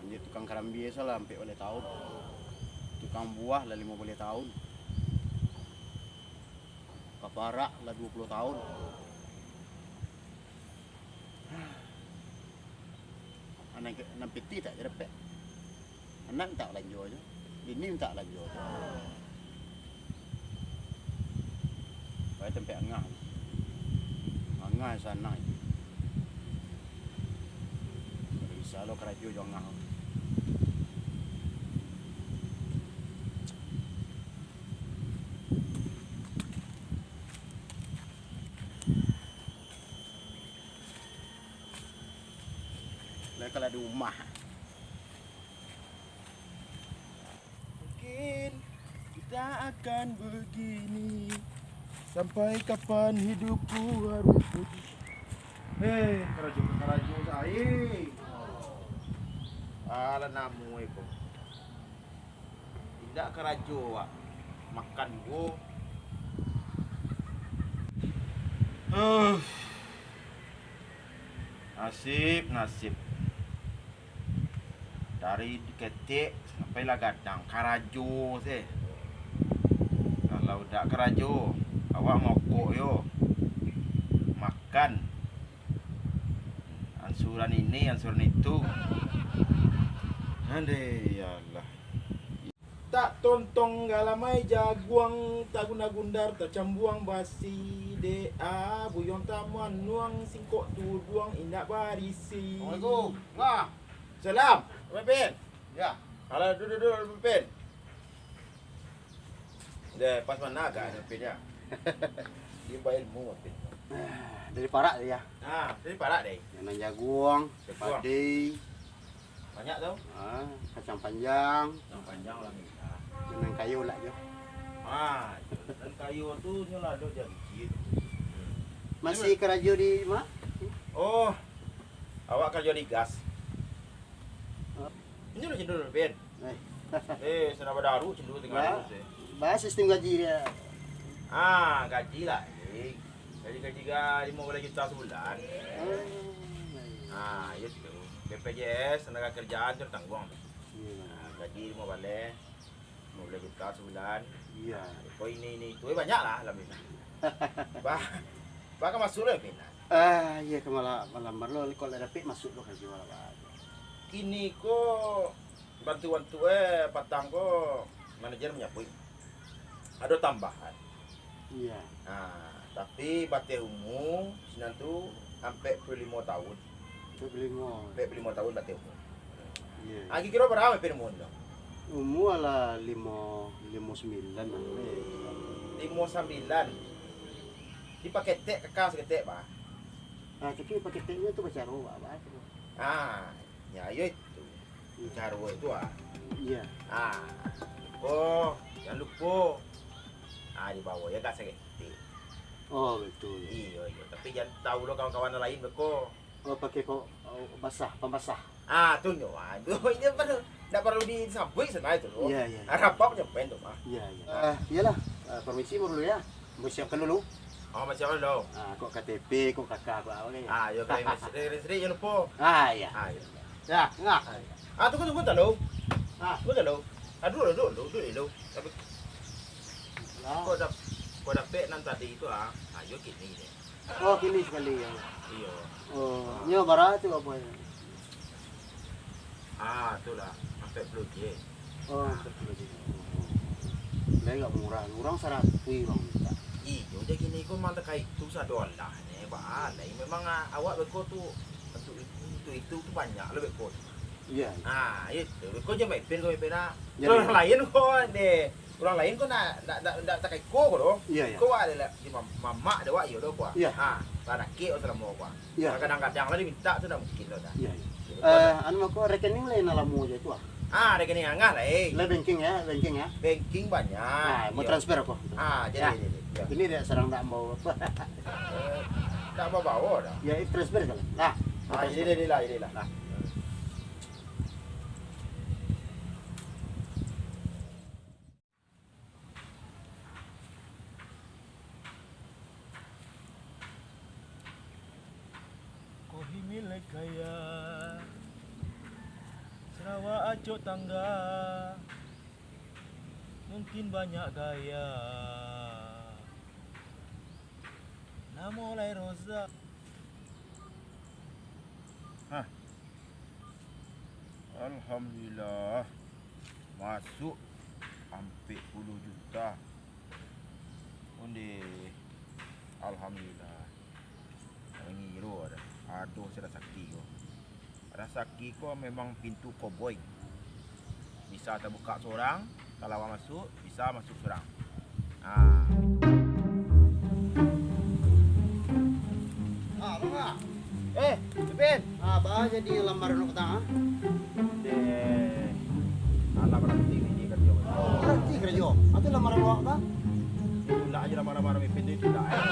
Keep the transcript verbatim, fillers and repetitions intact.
Anjir, tukang karambia salah ampek baleh taun. Tukang buah lah limo baleh taun. Kaparak lah duo puluah taun. Anak nan piti tak dapek. Anak mintak balanjo jo. Bini mintak balanjo jo. Pai tampek angah. Angah sanang. Bisa lo karajo jo angah. Lah, kalau di rumah. Mungkin kita akan begini sampai kapan hidupku harus begini. Hei, karajo, karajo sae. Alah, namuah ko. Indak karajo awak, makan juo. Uh. Nasib, nasib. Dari ketek sampai lah gadang, karajo se. Kalau dak karajo, awak mokok yo. Makan. Ansuran ini, ansuran itu. Andai, ya Allah. Tak tontong galamai jaguang, tagunda-gundar, tacambuang basi, dek a buyuang tamuan nuang singkok tuduang indak barisi. Assalamualaikum. Wah. Salam, Pemimpin. Ya. Alah, duduak, duduak, Pemimpin. Deh, pas mana agak Pemimpin ya? Dia bailmu, Pemimpin. Dari parak dia. Ah, dari parak deh. Yang nan jaguang, Jaguang. Padi. Banyak tu. Ah, kacang panjang. Kacang panjang lah minta. Nan kayo lah jo. Ah, nan kayo tu nyo lah dok janji tu. Masih karajo di ma? Oh, awak karajo di gas. Ah. Inyo lah cendol, Ben. Eh. Eh, sudah badaru cendol tinggal Ba-, terus, eh. Ba sistem gaji dia. Ah, gaji lah, eh. Gaji, gaji ga limo baleh juta sabulan. Oh, baik. Ah, iyo tu. B P J S, tenaga kerjaan tu tangguang tu. Iya. Ah, gaji limo baleh, limo baleh juta sabulan. Iya. Ah, ko ini, ini, itu, eh, banyak lah, alhamdulillah. Bah, bah, kan masuk lah, Ben. Ah, iya, ka malam, malam lo, kok lah dapek masuk lo karajo lah, Bah. Kini ko, bantu-bantu, eh, patang ko, manajer manyabuik. Ado tambahan. Iya. Nah, tapi bateh umua sinan tu ampek puluah limo taun. Ampek puluah limo. Ampek puluah limo taun bateh umua. Iya. Ah, kiro-kiro bara Pemimpin umua tu? Umua lah limo, limo sambilan lah. Limo sambilan. Di paketek kaka saketek, Bah. Ah, tapi paketeknyo tu bacaro, Bah, Bah, tu. Ah, ya, iyo itu. Iya. Caro itu, ah. Iya. Ah, oh, jan lupo. Ah, dibawo yo gas saketek. Oh, betul. Iyo, iyo. Tapi jan tahu lo kawan-kawan lain beko. Oh, pakai kok, oh, basah, pambasah. Ah, tu nyo, ah. Tu inyo paralu, ndak paralu disabuik sabananyo tu. Iya, iya, iya. Rapap nyo pen tu mah. Iya, iya. Ah. Eh, iyolah. Eh, permisi dulu ya. Ambo siapkan dulu. Oh, ambo siapkan dulu. Ah, kok K T P, kok K K, kok apa ni? Ah, yo, kalian sendiri, sendiri, jangan lupa. Ah, iya. Ah, iya. Ya, ngah. Ah, iya. Ah, tunggu, tunggu, tahu. Ah. Tunggu, tahu. Ah, dulu, dulu, dulu, dulu. Tapi, lah. Kok dap-, kok dapek nan tadi itu, ah? Ah, yo, kini deh. Oh, kini sakali yo. Iyo. Oh, nyo bara tu apo yo? Ah, tu lah, ampek puluah je. Oh, ampek puluah je. Lai agak murah, urang saratuih urang minta. Iyo, jadi kini ko mah takah itu sado alah ne, Pak. Lai memang, ah, awak beko tu, untuk itu, untuk itu tu banyak lo beko tu. Iya. Ah, itu. Beko je main pen ko, main pen, ah. Jadi urang lain ko deh. Urang lain ko ndak, ndak, ndak, ndak takah iko ko doh. Iya, iya. Ko wak adalah di mam-, mamak dek wak iyo doh ko. Iya. Ha, lah dakek wak salamo ko. Iya. Kadang-kadang lah diminta tu ndak mungkin doh dah. Iya, iya. Gitu. Eh, anu mako rekening lai nan lamo je tu ah. Ah, rekening angah lai. Lai banking ya, banking ya. Banking banyak. Nah, mau transfer ko. Ah, jadi, jadi, jadi. Ini dia sarang ndak mau apa. Eh, ndak mau bawa dah. Ya, transfer kalau. Nah, ah, transfer. Ini, ini lah, ini lah. Nah. Ko himil kaya Awak acok tangga, mungkin banyak gaya. Namo lai Roza. Hah. Alhamdulillah. Masuk ampek puluh juta. Onde. Alhamdulillah. Ngiro ado. Ado sudah sakti ko. Rasaki ko memang pintu koboi. Bisa tabuka surang, kalau awak masuk, bisa masuk surang. Ah, Ah, Bang, ah. Eh, Ipin. Ah, baa jadi lamaran awak tah, ah? Deh, alah, berarti ini kerja. Berarti kerja. Atau lamaran awak tah? Ditulak aja lamaran Ipin tu, ditulak, eh.